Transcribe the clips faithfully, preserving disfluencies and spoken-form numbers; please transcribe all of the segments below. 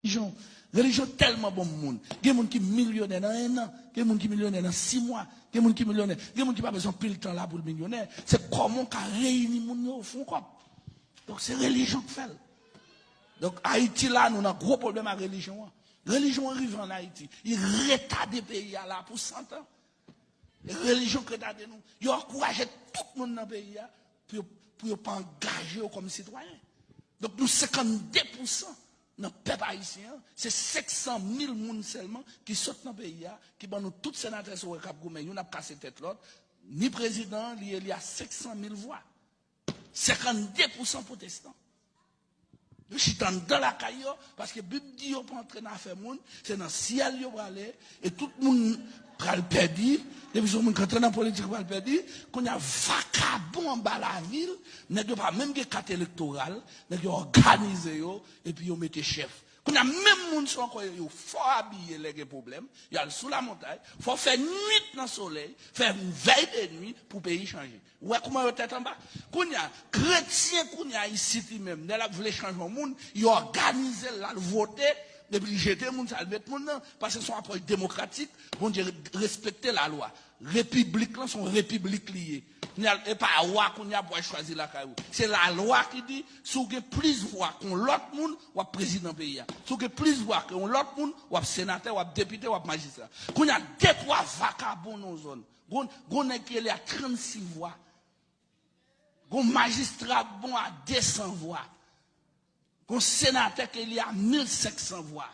Relijyon, relijyon tèlman bon moun. Gen moun ki milyonè nan en an, gen moun ki milyonè nan sis mwa, gen moun ki milyonè, gen moun ki pa bezwen anpil tan la pou l milyonè. Se kòman w ka reyini moun yo, fè yon kòb. Donk, se relijyon k fè l. Donk, Ayiti la, nou nan gwo pwoblèm ak relijyon an. Relijyon an rive ann Ayiti. Li retade peyi a la pou santan. E relijyon k retade nou. Yo ankouraje tout moun nan peyi a pou yo, pou yo pa angaje yo kòm sitwayen. Donk, nou senkannde pousan nan pèp ayisyen an, se senk san mil moun sèlman ki sot nan peyi a, ki ban nou tout senatè sa w wè k ap goumen, youn ap kase tèt lòt, ni prezidan an, li eli a senk san mil vwa. Senkannde pousan pwotestan. Yo chita anndan lakay yo, paske Bib di yo pa antre nan afè moun, se nan syèl yo prale, e tout moun pral pèdi, depi se yon moun k antre nan politik pral pèdi, kounye a vakabon anba lavil, nèg yo pa menm gen kat elektoral, nèg yo òganize yo, epi yo mete chèf. Kounye a menm moun sa ankò yo, yo fò abiye lè gen pwoblèm, y al sou lamontay, fò fè nwit nan solèy, fè yon vèy de nwi pou peyi chanje. Ou wè kouman yo tèt anba? Kounye a, kretyen kounye a isit li menm, lè l ap vle chanje yon moun, yo òganize l, l al vote, epi l jete moun sa, l met moun nan, paske se yon apwòch demokratik, Bondye re-, respekte lalwa. Repiblik lan se yon repiblik li ye. Kounye a, e pa wa kounye a pou al chwazi lakay ou. Se lalwa ki di, si w gen plis vwa ke yon lòt moun, w ap prezidan peyi a. Si w gen plis vwa ke yon lòt moun, w ap senatè, w ap depite, w ap majistra. Kounye a, de twa vakabon nan yon zòn. Gon, gon nèg ki rele a trannsis vwa. Gon majistra bon a de san vwa. Gon senatè ki rele a mil senk san vwa.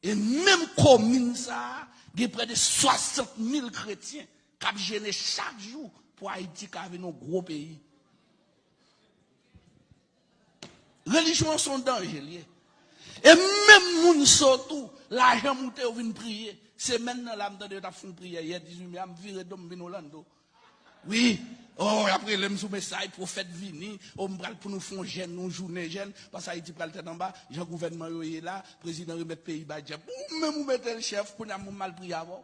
E menm komin sa a, gen prè de swasant mil kretyen k ap jene chak jou pou Ayiti ka vin yon gwo peyi. Relijyon an se yon danje l ye. E menm moun sa tou, lajan moute yo vin priye. Semèn nan la, m tande yo t ap fè yon priyè yè dizuit me a, m vire do m vin Orlando. Wi, oh, y ap rele m sou mesaj, pwofèt vini, oh, m pral pou nou fè yon jèn, yon jounen jèn, paske Ayiti pral tèt anba, jan gouvènman yo ye la, prezidan remèt peyi bay dyab. Ou menm ou mete l chèf, kounye a m al priye avè w.